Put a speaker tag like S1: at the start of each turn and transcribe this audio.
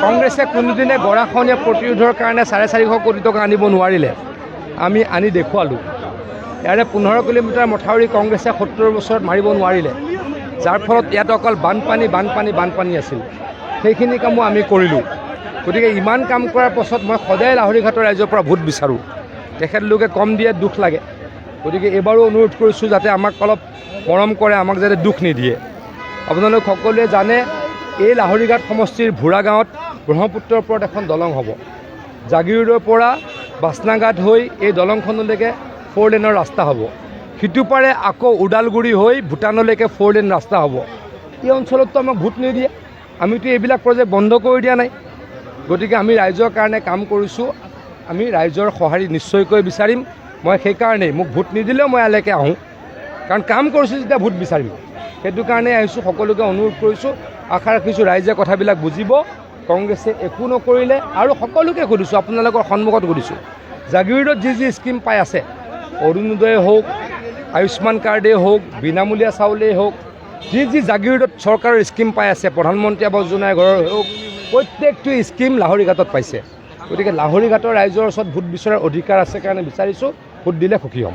S1: কংগ্ৰেছে কোনোদিনে গৰাখহনীয়া প্ৰতিৰোধৰ কাৰণে 450 কোটি টকা আনিব নোৱাৰিলে, আমি আনি দেখুৱালোঁ। ইয়াৰে 15 কিলোমিটাৰ মথাউৰি কংগ্ৰেছে 70 বছৰত মাৰিব নোৱাৰিলে, যাৰ ফলত ইয়াত অকল বানপানী, বানপানী, বানপানী আছিল। সেইখিনি কামো আমি কৰিলোঁ। গতিকে ইমান কাম কৰাৰ পাছত মই সদায় লাহৰীঘাটৰ ৰাইজৰ পৰা ভোট বিচাৰোঁ, তেখেতলোকে কম দিয়ে, দুখ লাগে। গতিকে এইবাৰো অনুৰোধ কৰিছোঁ যাতে আমাক অলপ মৰম কৰে, আমাক যাতে দুখ নিদিয়ে। আপোনালোক সকলোৱে জানে, এই লাহৰীঘাট সমষ্টিৰ ভোৰা গাঁৱত ব্ৰহ্মপুত্ৰৰ ওপৰত এখন দলং হ'ব। জাগিৰোডৰ পৰা বাচনাঘাট হৈ এই দলংখনলৈকে ফ'ৰ লেনৰ ৰাস্তা হ'ব। সিটো পাৰে আকৌ ওদালগুৰি হৈ ভূটানলৈকে ফ'ৰ লেন ৰাস্তা হ'ব। এই অঞ্চলততো আমাক ভোট নিদিয়ে। আমিতো এইবিলাক প্ৰজেক্ট বন্ধ কৰি দিয়া নাই। গতিকে আমি ৰাইজৰ কাৰণে কাম কৰিছোঁ। আমি ৰাইজৰ সঁহাৰি নিশ্চয়কৈ বিচাৰিম। মই সেইকাৰণেই মোক ভোট নিদিলেও মই ইয়ালৈকে আহোঁ, কাৰণ কাম কৰিছোঁ যেতিয়া ভোট বিচাৰিম। সেইটো কাৰণে আহিছোঁ, সকলোকে অনুৰোধ কৰিছোঁ। আশা ৰাখিছোঁ ৰাইজে কথাবিলাক বুজিব। কংগ্ৰেছে একো নকৰিলে। আৰু সকলোকে সুধিছোঁ, আপোনালোকৰ সন্মুখত সুধিছোঁ, জাগিৰোডত যি যি স্কীম পাই আছে, অৰুণোদয়ে হওক, আয়ুষ্মান কাৰ্ডেই হওক, বিনামূলীয়া চাউলেই হওক, যি যি জাগিৰোডত চৰকাৰৰ স্কীম পাই আছে, প্ৰধানমন্ত্ৰী আৱাস যোজনাৰ ঘৰৰ হওক, প্ৰত্যেকটো স্কীম লাহৰীঘাটত পাইছে। গতিকে লাহৰীঘাটৰ ৰাইজৰ ওচৰত ভোট বিচৰাৰ অধিকাৰ আছে কাৰণে বিচাৰিছোঁ। ভোট দিলে সুখী হ'ম।